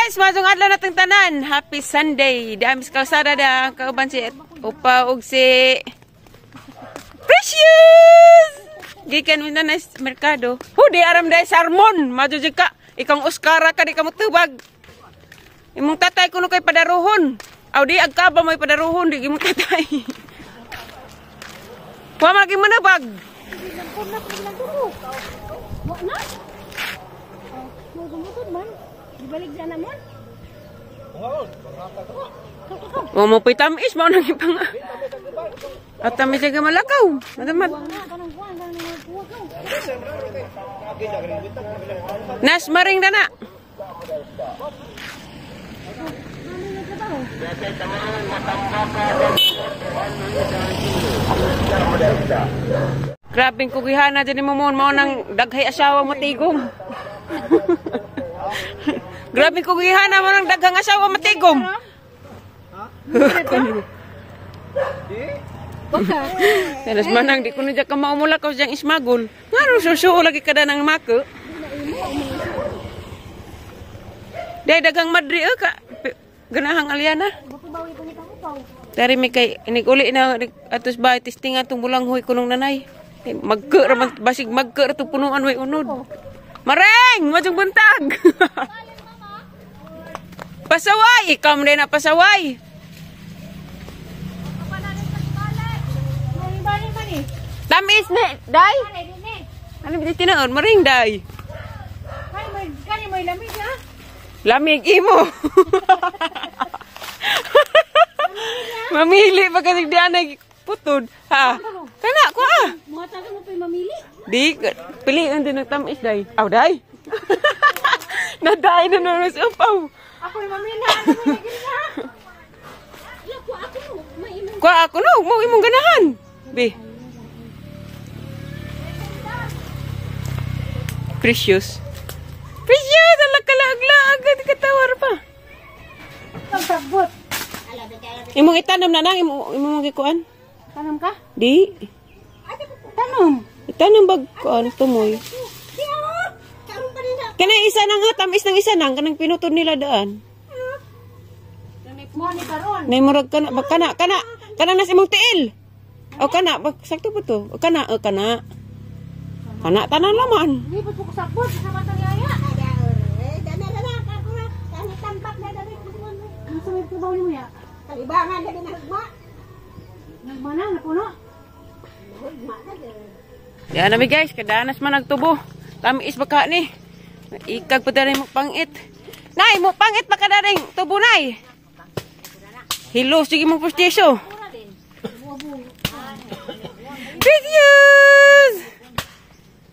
Guys, masong adlaw natong tanan. Happy Sunday. Dami sa kalsada da ang kauban si Upa ug si Precious. Gikan mi na sa merkado. Hu di aram day sarmon. Madyo jud ka. Ikang Oscara ka di ka motubag. Imong tatay kuno kay padaruhon. Aw di agkaba mo'y padaruhon di imong tatay. Wa man lagi manabag. Wa na. Oh, mo man. Dibalik dyan na mon. Wa mo pa'y tamis mao nang ipang. At tamis ka malakaw. Madamat. Nas maring dana. Grabeng kugihana dyan ni Momon, mao nang daghay asawa matigom. Grabeng kugihana mo nang daghang asawa matigom. Talas manang di kuno ka maumula ka diyang ismagol. Ngano susuo lagi kada nang mako. Day daghang madri ka ganahang alyana. Dari mi kay inig-uli na atos ba testing atong bulanghoy kunong nanay. Magke ra man basig magke ra tong punuan way unod. Mareng, majong buntag. Pasaway, ikaw man na pasaway. Tamis na, day. Ano ba tinuod? Maring day. Kani may lamig ha? Lamig imo. Mamili pa kasi di anay putod. Ha? Kana ko ah. Muhatag mo pa'y mamili. Di, piliin din ng tamis day. Aw day. Naday na naman sa upaw. Ako'y mamili na. Ano mo naging ha? Ko ako no. May imong. Kuha ako no. Mo imong ganahan. Bi. Precious. Precious! Ala kalaag-laag. Katawar pa. Ang sagbot. Imong itanom na nang. Imong magikuan. Tanom ka? Di. Tanom. Itanom bag kuan tumoy. Kanang isa nang ha, tamis ng isa nang kanang pinutod nila daan. Mo ni karon. Nay murag kana bag kana kana kana nas imong tiil. O kana bag sakto po to. O kana o kana. Kana tanan laman. Di pa ko sagbot sa matang yaya. Ang sa may trabaho nimo ya? Kalibangan na din nagma. Nagma na napuno. Yan na mi guys, kadanas man nagtubo. Tamis baka ni. Ikag pa dali mo pangit. Nay, mo pangit pa kadaring tubo nay. Hilo, sige mo postisyo. Precious!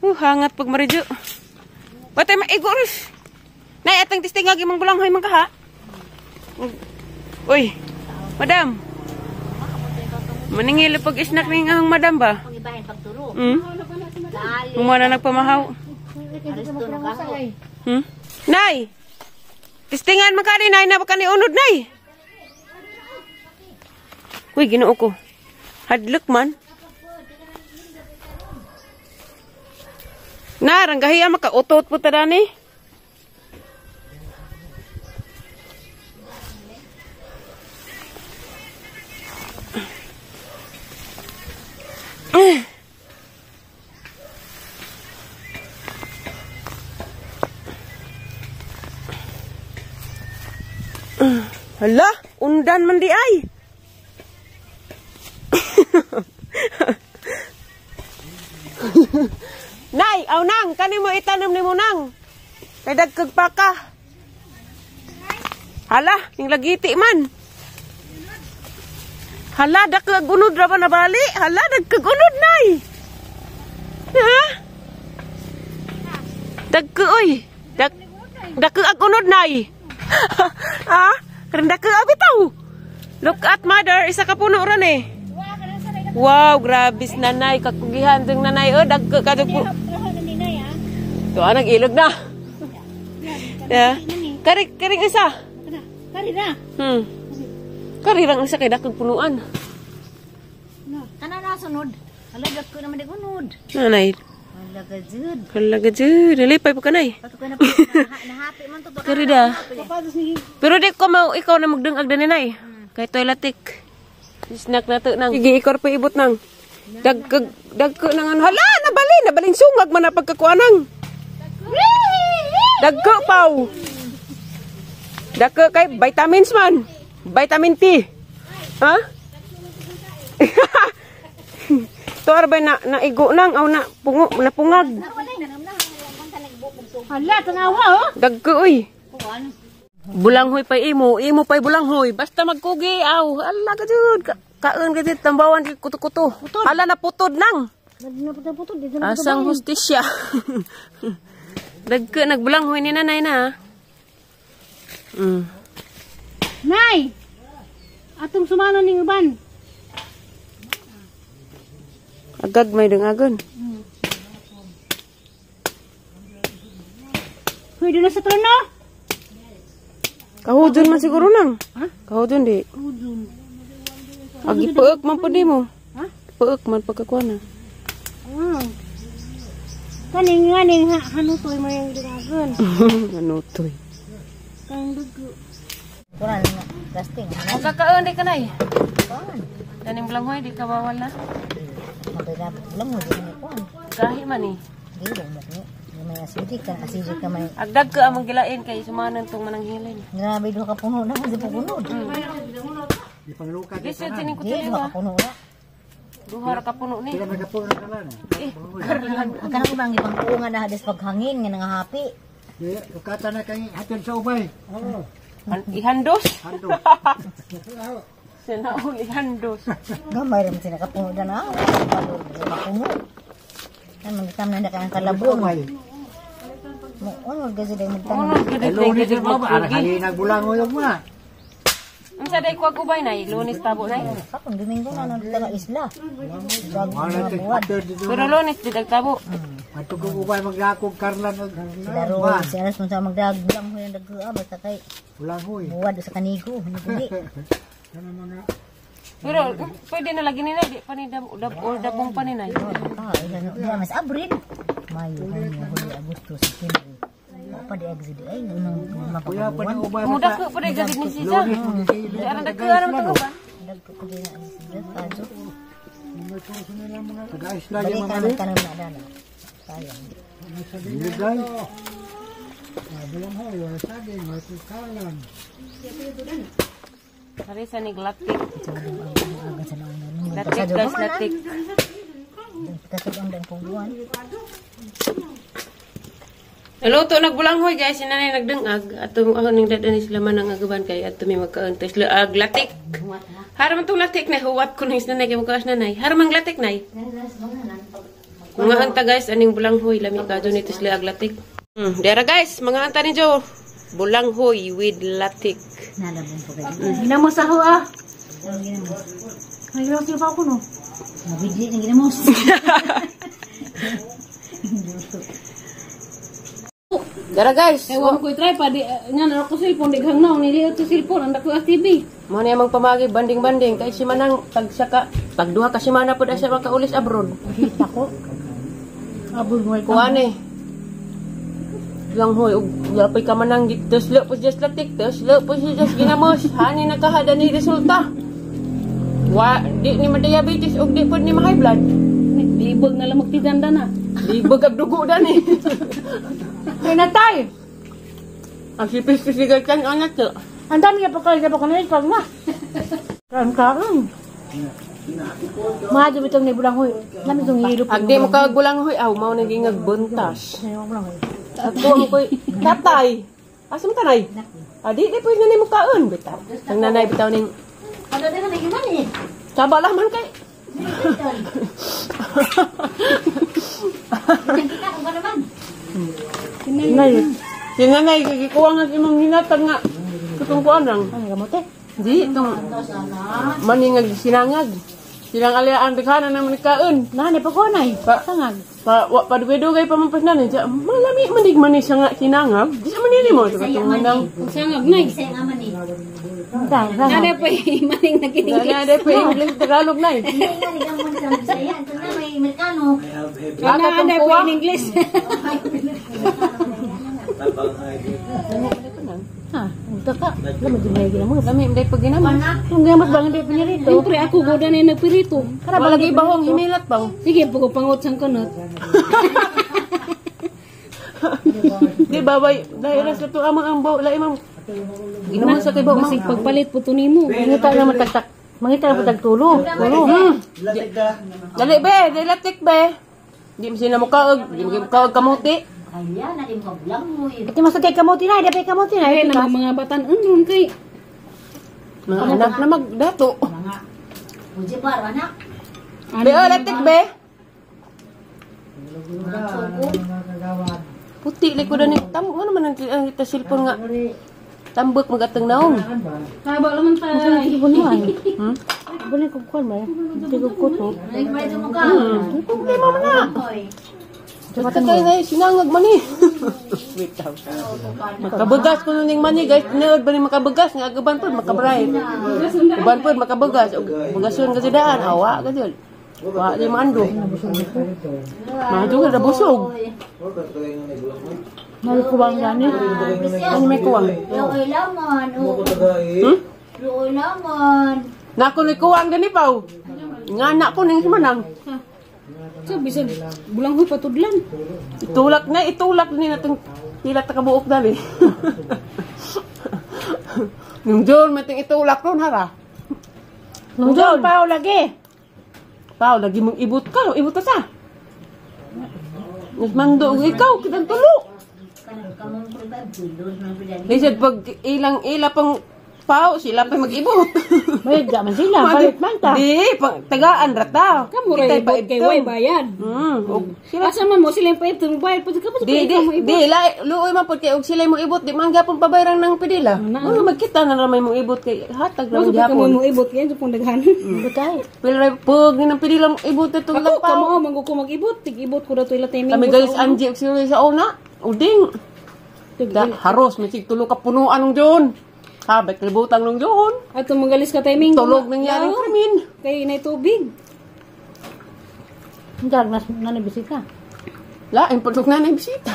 Hangat pag maridyo. Patay maigo ris. Nay, atang tistingag imong bulanghoy man ka ha. Uy, madam. Maningil pag isnak ni ang madam ba? Hmm? Humana nagpamahaw. Hmm? Nay! Tistingan man ka ni, nay, na baka ni unod, nay. Uy, Ginoo ko. Hadlok man. Na, ranggahiya makautot po ta dani. Hala, undan man di ay. Nay, aw nang, kani mo itanom nimo nang. Kay dagkag pa ka. Hala, ning lagiti man. Hala, dagkag unod ra ba nabali? Hala, dagkag unod nay. Ha? Dagkag oy. Dagkag unod nay. Ha? Karon dagkag bitaw. Look at mother, isa ka puno ron eh. Wow, grabe nanay, kakugihan ding nanay oh, dagko kadto po. To anang ilog na. Yeah. Kari kari isa. Kari na. Kari rang isa kay dakog punuan. Kana na sunod. Hala dagko naman dig unod. Nanay. Hala ka jud. Hala ka jud. Nalipay pa kanay. Pato ka na po. Nahapi man to. Karida. Pero di ko mau ikaw na magdungag daninay. Kay toiletik. Snack na to nang. Sige, ikaw pa ibot nang. Dagkag dagko nang ano. Hala, nabalin, nabalin sungag man na pagkakuanang. Dagko paw. Dagko kay vitamins man. Vitamin T. Ha? To arbay na naigo nang aw na pungo napungag. Hala, tanawa oh. Dagko oy. Bulanghoy pa imo, imo pa'y bulanghoy. Basta magkugi, aw. Ala ka jud. Kaon ka jud tambawan kay kuto-kuto. Hala na putod nang. Naputod, dito na. Asang hustisya. Dagko nagbulanghoy ni nanay na. Nay! Atong sumano ning uban. Agag may dangagon. Pwede na sa trono. Kahudon man siguro nang. Ha? Kahudon di. Kahudon. Agi paek man pud mo. Ha? Paek man pagkakuan na. Wow. Kaning nganing hanutoy mo yung dangagon. Hanutoy. Kang dugo. Kuran na. Plastic. Ang kakaon di kanay. Kaning bulanghoy di ka bawal na. Mabirabot lang mo. Di na kuan. Gahi man eh. Di lang mo. May acidic ka. Acidic ka may. Agdag ka among gilain kay sumanan tong mananghilin. Grabe duha ka puno na. Di pa puno. Lisod sining Di duha ka puno na. Duha ra ka puno ni. Eh, karlan. Ang kanang ibang ipangkuungan na hades paghangin nga nangahapi. Kata na kay hatid sa ubay. Oo. Ihandos. Handos. Sinaon ihandos. Gamay ra man sila kapuno na na. Palor di mapuno. Ay magitam na na kang kalabong. Mo unod gazid ay magtanong. Unod gud Ay, kay lunes gud na ba? Arang magkugi. halinag bulangoy yung mga. Unsa day kuwag ubay nay? Lunes tabo nay. Kakong Domingo na nang taga isla. Bago Wala mga ito. buwan. Pero Lunes di tabo. Ato kong ubay magdakog karlan. Sila ro si Aras mo sa magdaglang ho yung dagua basta kay Bulangoy. buwad sa kanigo hindi. Pero pwede na lagi ni nay, di pa ni dab dab or dabong pa ni nay. Ah, ilan no, mas Abril. Mayo, Hunyo, Hulyo, Agosto, Setyembre. Wa pa di exit ay unang Kuya pa mapakabuwan. ng ubay. Muda ko pa gud ni siya. Di aran dagkuan man to ba? Dagko ko din na sila kaso. Taga-isla Balik yung ka mga naman tanong na dana. Sayang. Bilibay. Bulangoy, wala saging, wala karlan. Pare sa ni glatik. Aga sa nauna. Latik guys, latik. Kasod ang dang pungguan. Naluto nagbulanghoy guys, sinanay nagdungag ato ako ning dada ni sila man ang agaban kay ato mi magkaon tas ag latik. Haraman tong latik na huwat ko ning sinanay kay magkaas nanay. Haraman latik nay. Mga anta guys aning bulanghoy lami ka do nito sila ag latik. Dera guys, mga anta ni Jo. Bulanghoy with latik. Nalabong pa kayo. Ginamos ako ah. Ay, grabe pa ako no. Mabidli ng ginamos. Dera guys. Ewan ko i-try pa di nga na ako cellphone di hangnaw ni di to cellphone ang dako ang TV. Mo na amang pamagi banding-banding kay si Manang tag siya ka tag duha ka semana pud siya makaulis abroad. Kita ko. Abol mo Kuan eh. Lang hoy og wala ka manang tos lo pos just latik tos lo pos just ginamos hani nakahada ni resulta. Wa di ni ma-diabetes og di pod ni ma-high blood. Libog na lang magtidanda na. Libog ag dugo dani. Ay natay. Ang sipis-sigal kan anak to. Ang dami niya pagkain sa pagkain pag na. Kaon kaon. Mahal itong ni bulang huy. Lami itong hilo. Ag di mo ka gulang hoy aw mao naging agbuntas. Ato ang koy tatay. Asa man tanay? Adi di pwede na nimo kaon bitaw. Ang nanay bitaw ning Ano din na giman eh. Saba lah man kay. Kita ko ba naman? Nay, si nanay gikuha nga si imong hinatag nga. Katong kuan lang. Ano kamote? Di itong maningag sinangag. Silang aliaan daghanan naman kaon. Nani pa ko nay. Pa Sangag. Pa wa padugay-dugay pa man pasnan siya. Malami man dig man ni siya nga sinangag. Di sa manili mo ito katong manang. Sangag nay. Isa nga man eh. Nada pa maning nag-English. Wala na pa English Tagalog na eh. Hindi nga ni gamon sa Bisaya. Ito na may Amerikano. Nada Atong pa kuwa. in English. Ha, unta ka. Lama di may ginamot. Lami man pag ginamot. Kung ginamot ba hindi pinirito? Siyempre ako goda na nagpirito. Wala lagi bahong himilat ba? Sige, pag pangot sang kunot. Di ba bay dahil sa to amang ang baw lain mam. Ginamot sa kay baw Basig pagpalit po to nimo. Mangita na matagtak. Mangita na matagtulo. Tulo. Dali be, dali latik be. Di mo sila mukaog, di mo kaog kamuti. Ito mas kay kamuti na, dapat kamuti na. Ay, na mga batan-unon kay. Mga anak na magdato. Ano Be, oh, latik be. Puti like ko na ni tam ano man ang kita cellphone nga. Tambot magatang naong. Taba laman ta. Boleh ko kuan ba? Tigo ko to. Problema man na. Basta kayo na sinangag man eh. Wait lang. Makabagas ko ning mani guys. Tinuod ba ni makabagas nga agaban pod makabray. Uban pod makabagas. Og Bagason kasi daan awa kasi. Wa di maando. Maando ka na busog. Mal kuwang gani. Ano may kuwang? Hmm? Nako ni kuwang gani paw. Nga na ko ning manang. So bisag bulang huy patudlan. Itulak na, itulak ni natong pila ta kabuok dali. Nung John, may ting itulak ron hara. Nung doon pa lagi. Pao, lagi mong ibot ka. Ibot ka sa. Mas mando, ikaw, kitang tulo. Lisod, pag ilang ila pang pao, sila pa mag-ibot. May da man sila, palit man ta. Di, pang, tagaan rata. Kamo ra Kita'y ibot kay paibtom. way bayad. Og sila Asa man mo sila yung paibtom bayad pud ka pa Di, di, di, la, luoy man pud kay og sila mo ibot, di man gapon pabayrang ng pidila. Ano magkita na ramay mo ibot kay hatag Mo ra sa gyapon. kamo mo ibot kay pong daghan. Butay. Pero ray pag ni ng pidila mo ibot itong Ako lang kamo pao. man ko mag-ibot, tig-ibot ko dato ila timing. Kami ko guys, sa una. Angie og sila sa una. Uding. Da, haros may sig tulo ka punuan nung John. Ha, ba't kalibutang nung John. Ato magalis ka timing. Tulog nangyaring krimin. Kay nay tubig. Dag nas na bisita. Lain pag na na bisita.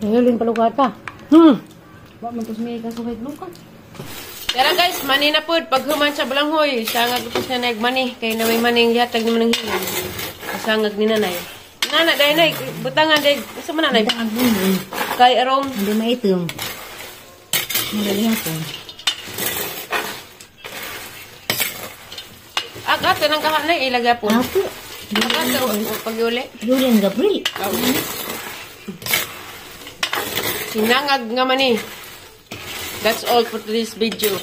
Nahilin pa lugar ta. Wa man tos may kasukay luka. Tara guys, mani na pod paghuman sa balanghoy. Sangag upos na naig mani kay na may maning gihatag ni manang hiling. Sangag ni nanay. Nana dai nay butangan dai sa man nanay. Kay arong Hindi maitom. Madali ako. Ag ato nang kaha nay ilagay po. Ako. Ag ato pagyuli. Julian Gabriel. Sinangag nga mani. That's all for today's video.